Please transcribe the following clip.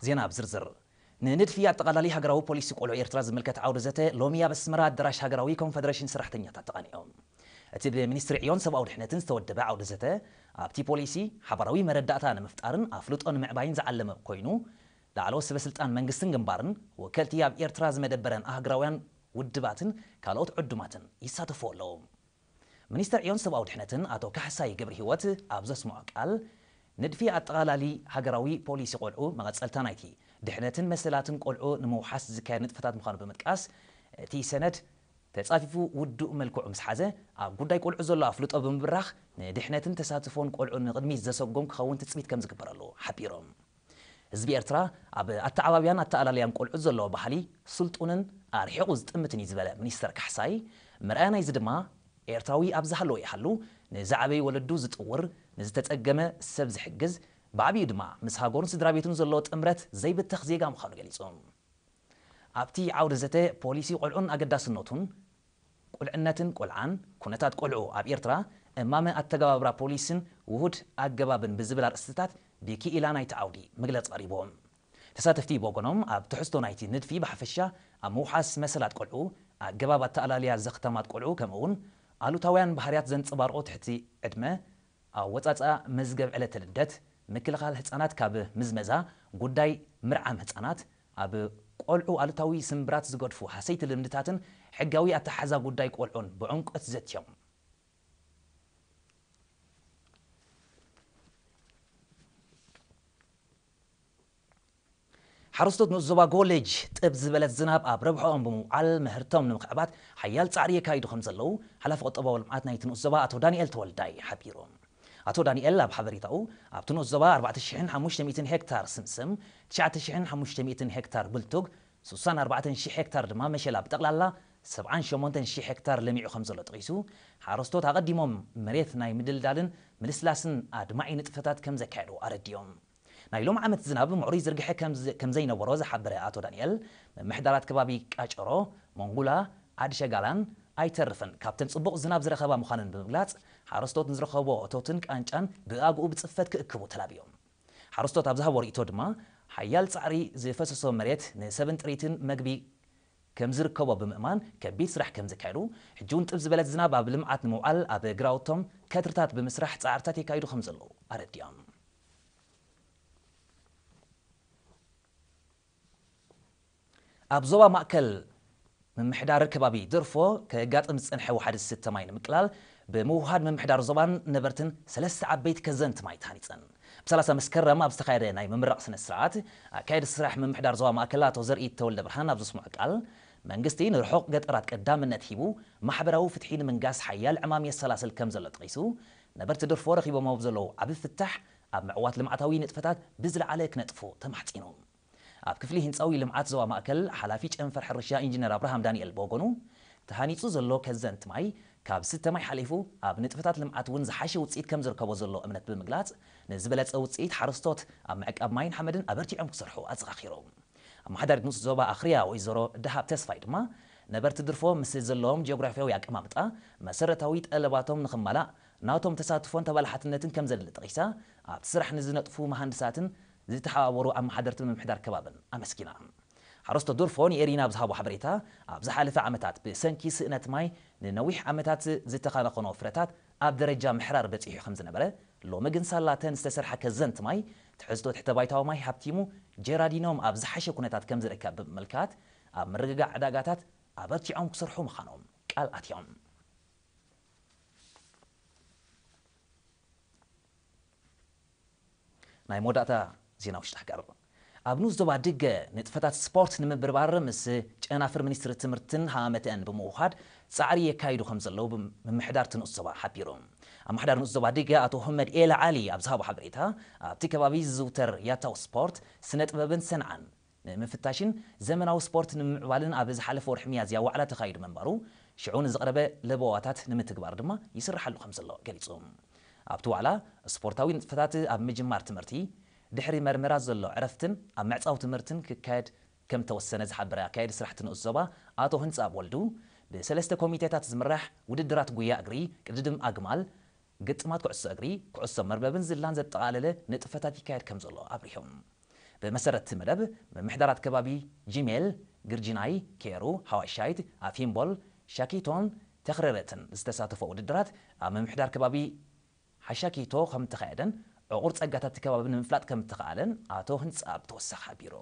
ዜና ብዝርዝር። ንንድፊ ኣጠቓላሊ ሃገራዊ ፖሊሲ ቆልዑ ኤርትራ ዝምልከት ዓውደ ዘተ ሎሚ ኣብ ኣስመራ ኣዳራሽ ሃገራዊ ኮንፈደሬሽን ሰራሕተኛታት ተቓኒዑ። እቲ ብሚኒስትሪ ዕዮን ሰብኣዊ ድሕነትን ዝተወደበ ዓውደ ዘተ፣ ኣብቲ ፖሊሲ ሓባራዊ መረዳእታ ንምፍጣርን ኣፍልጦ ንምዕባይን ዝዓለመ ኮይኑ፣ ላዕለዎት ሰበ ስልጣን መንግስትን ግንባርን፣ ወከልቲ ኣብ ኤርትራ ዝመደበረን ኣህጉራውያን ውድባትን ካልኦት ዕዱማትን ይሳተፉ ኣለዉ። ሚኒስተር ዕዮን ሰብኣዊ ድሕነትን ኣቶ ካሕሳይ ገብረሂወት ኣብ ዘስምዖ ቃል፣ ንድፊ ኣጠቓላሊ ሃገራዊ ፖሊሲ ቆልዑ መቐጸልታ ናይቲ ድሕነትን መሰላትን ቆልዑ ንምውሓስ ዝካየድ ንጥፈታት ምዃኑ ብምጥቃስ፣ እቲ ሰነድ ተጻፊፉ ውዱእ መልክዑ ምስ ሓዘ፣ ኣብ ጉዳይ ቆልዑ ዘሎ ኣፍልጦ ብምብራኽ ንድሕነትን ተሳትፎን ቆልዑ ንቕድሚት ዘሰጎም ክኸውን ትጽቢት ከም ዝግበረሉ ሓቢሮም። ህዝቢ ኤርትራ ኣብ ኣተዓባብያን ኣተኣላልያን ቆልዑ ዘለዎ ባህሊ ስልጡንን ኣርሒቑ ዝጥምትን እዩ ዝበለ ሚኒስተር ካሕሳይ፣ መርኣያ ናይዚ ድማ ኤርትራዊ ኣብ ዝሃለወ ይሃሉ ንዝዓበየ ወለዱ ዝጥውር፣ ንዝተጸገመ ሰብ ዝሕግዝ፣ ብዓቢኡ ድማ ምስ ሃገሩን ስድራ ቤቱን ዘለዎ ጥምረት ዘይብተኽ ዜጋ ምዃኑ ገሊጹ። ኣብቲ ዓውደ ዘተ ፖሊሲ ቆልዑን ኣገዳስነቱን፣ ቁልዕነትን ቆልዓን፣ ኩነታት ቆልዑ ኣብ ኤርትራ፣ እማመ ኣተገባብራ ፖሊስን ውሁድ ኣገባብን ብዝብል ኣርእስትታት ብክኢላ ናይቲ ዓውዲ መግለጺ ቀሪቦም። ተሳተፍቲ ብወገኖም ኣብ ትሕዝቶ ናይቲ ንድፊ ብሓፈሻ፣ ኣብ ምውሓስ መሰላት ቆልዑ፣ ኣገባብ ኣተኣላልያ ዘኽታማት ቆልዑ ከምኡውን ኣሉታውያን ባህርያት ዘንጸባርቑ ትሕቲ ዕድመ ኣወጻጽኣ መዝገብ ዕለተ ልደት፣ ምክልኻል ህጻናት ካብ ምዝመዛ፣ ጉዳይ ምርዓም ህጻናት፣ ኣብ ቆልዑ ኣሉታዊ ስምብራት ዝገድፉ ሃሰይቲ ልምድታትን ሕጋዊ ኣተሓሕዛ ጉዳይ ቆልዑን ብዕምቆት ዘትዮም። ሓረስቶት ንኡስ ዞባ ጎለጅ ጥብ ዝበለት ዝናብ ኣብ ረብሕኦም ብምውዓል ምህርቶም ንምኽዕባት ሓያል ጻዕሪ የካይዱ ከም ዘለዉ ሓላፊ ቁጠባዊ ልምዓት ናይቲ ንኡስ ዞባ ኣቶ ዳንኤል ተወልዳይ ሓቢሩ። ኣቶ ዳንኤል ኣብ ሓበሬታኡ፣ ኣብቲ ንኡስ ዞባ ኣርባዕተ ሽሕን ሓሙሽተ ሚእትን ሄክታር ስምስም፣ ትሽዓተ ሽሕን ሓሙሽተ ሚእትን ሄክታር ብልቱግ፣ ስሳን ኣርባዕተን ሽሕ ሄክታር ድማ መሸላ ብጠቕላላ ሰብዓን ሸሞንተን ሽሕ ሄክታር ለሚዑ ከም ዘሎ ጠቒሱ፣ ሓረስቶት ኣቐዲሞም መሬት ናይ ምድልዳልን ምልስላስን ኣድማዒ ንጥፈታት ከም ዘካየዱ ኣረዲኦም። ናይ ሎም ዓመት ዝናብ ምዕሩይ ዝርግሐ ከም ዝ-፣ ከም ዘይነበሮ ዝሓበረ ኣቶ ዳንኤል፣ ምምሕዳራት ከባቢ ቃጨሮ፣ መንጉላ፣ ዓዲ ሸጋላን ኣይተርፍን ካብተን ጽቡቕ ዝናብ ዝረኸባ ምዃነን ብምግላጽ፣ ሓረስቶት ንዝረኸብዎ እቶትን ቃንጫን ብኣግኡ ብጽፈት ክእክቡ ተላብዮም። ሓረስቶት ኣብ ዝሃቦ ርእይቶ ድማ፣ ሓያል ጻዕሪ ዝፈሰሶ መሬት ንሰብን ጥሪትን መግቢ ከም ዝርከቦ ብምእማን፣ ከቢድ ስራሕ ከም ዘካየዱ፣ ሕጂ እውን ጥብ ዝበለት ዝናብ ኣብ ልምዓት ንምውዓል ኣብ ግራውቶም ከትርታት ብምስራሕ ጻዕርታት የካይዱ ከም ዘለዉ ኣረዲኦም። ኣብ ዞባ ማእከል ምምሕዳር ከባቢ ደርፎ ከጋጥም ዝጸንሐ ወሓዲ ዝስተ ማይ ንምቅላል ብምውሃድ ምምሕዳር ዞባን ነበርትን ሰለስተ ዓበይቲ ከዘንቲ ማይ ተሃኒጸን። ብ ሰላሳ መስከረም ኣብ ዝተኻየደ ናይ ምምራቕ ስነ ስርዓት፣ ኣካየዲ ስራሕ ምምሕዳር ዞባ ማእከል ኣቶ ዘርኢ ተወልደ ብርሃን ኣብ ዘስምዖ ቃል፣ መንግስቲ ንርሑቕ ገጠራት ቀዳምነት ሂቡ ማሕበራዊ ፍትሒ ንምንጋስ ሓያል ዕማም የሰላስል ከም ዘሎ ጠቒሱ፣ ነበርቲ ደርፎ ረኺቦምዎ ብዘለዉ ዓቢ ፍታሕ ኣብ ምዕዋት ልምዓታዊ ንጥፈታት ብዝለዓለ ክነጥፉ ተማሕጺኑ። ኣብ ክፍሊ ህንጻዊ ልምዓት ዞባ ማእከል ሓላፊ ጨንፈር ሕርሻ ኢንጂነር ኣብርሃም ዳንኤል ብወገኑ፣ ተሃኒጹ ዘሎ ከዘንቲ ማይ ካብ ዝስተ ማይ ሓሊፉ ኣብ ንጥፈታት ልምዓት እውን ዝሓሸ ውጽኢት ከም ዝርከቦ ዘሎ እምነት ብምግላጽ፣ ንዝበለጸ ውጽኢት ሓረስቶት ኣብ ምዕቃብ ማይን ሓመድን ኣበርቲዖም ክሰርሑ ኣዘኻኺሩ። ኣመሓዳሪት ንኡስ ዞባ ኣኽርያ ወይዘሮ ደሃብ ተስፋይ ድማ፣ ነበርቲ ድርፎ ምስ ዘለዎም ጂኦግራፍያዊ ኣቀማምጣ መሰረታዊ ጠለባቶም ንኽማላእ ናቶም ተሳትፎን ተባላሓትነትን ከም ዘድሊ ጠቒሳ፣ ኣብቲ ስራሕ ንዝነጥፉ መሃንድሳትን ዝተሓባበሩ ኣመሓደርቲ ምምሕዳር ከባብን ኣመስጊና። ሓረስቶት ዶርፎ ንኤሪና ኣብ ዝሃቦ ሓበሬታ፣ ኣብ ዝሓለፈ ዓመታት ብሰንኪ ስእነት ማይ ንነዊሕ ዓመታት ዝተኸናኸኖ ፍረታት ኣብ ደረጃ ምሕራር በጺሑ ከም ዝነበረ፣ ሎሚ ግን ሳላተን ዝተሰርሓ ከዘንቲ ማይ ትሕዝቶ ትሕተ ባይታዊ ማይ ሃብቲሙ፣ ጀራዲኖም ኣብ ዝሓሸ ኩነታት ከም ዝርከብ ብምምልካት፣ ኣብ ምርግጋእ ዕዳጋታት ኣበርቲዖም ክሰርሑ ምዃኖም ቃል ኣትዮም። ናይ መወዳእታ ዜና ውሽጢ ሃገር። ኣብ ንኡስ ዞባ ድገ ንጥፈታት ስፖርት ንምብርባር ምስ ጨናፍር ሚኒስትሪ ትምህርትን ሃዋመተአን ብምውሃድ ጻዕሪ የካይዱ ከም ዘለዉ ብምምሕዳር እቲ ንኡስ ዞባ ሓቢሩ። ኣመሓዳሪ ንኡስ ዞባ ድገ ኣቶ ሁመድ ኤላ ዓሊ ኣብ ዝሃቦ ሓበሬታ፣ ኣብቲ ከባቢ ዝዝውተር ያታው ስፖርት፣ ስነ ጥበብን ሰንዓን ንምፍታሽን ዘመናዊ ስፖርት ንምምዕባልን ኣብ ዝሓለፈ ወርሒ ሚያዝያ ዋዕላ ተኻይዱ ምንባሩ፣ ሽዑ ንዝቐረበ ለበዋታት ንምትግባር ድማ ይስርሓሉ ከም ዘሎ ገሊጹ። ኣብቲ ዋዕላ፣ ስፖርታዊ ንጥፈታት ኣብ ምጅማር ትምህርቲ፣ ድሕሪ መርመራ ዘሎ ዕረፍትን ኣብ ምዕጻው ትምህርትን ክካየድ ከም ተወሰነ ዝሓበረ ኣካያዲ ስራሕ እቲ ንኡስ ዞባ ኣቶ ህንጻብ ወልዱ፣ ብሰለስተ ኮሚቴታት ዝምራሕ ውድድራት ጉያ እግሪ፣ ቅድድም ኣግማል፣ ግጥማት ኩዕሶ እግሪ፣ ኩዕሶ መርበብን ዝላን ዘጠቓለለ ንጥፈታት ይካየድ ከም ዘሎ ኣብሪሆም። ብመሰረት እቲ መደብ፣ ምምሕዳራት ከባቢ ጂሜል፣ ግርጂናይ፣ ኬሩ፣ ሃዋሻይት፣ ኣፊምቦል፣ ሻኪቶን ተኽረረትን ዝተሳተፎ ውድድራት ኣብ ምምሕዳር ከባቢ ሓሻኪቶ ከም ተኻየደን ዕቑር ጸጋታት እቲ ከባቢ ንምፍላጥ ከም እተኻእለን ኣቶ ህንጻብ ተወሳኺ ሓቢሩ።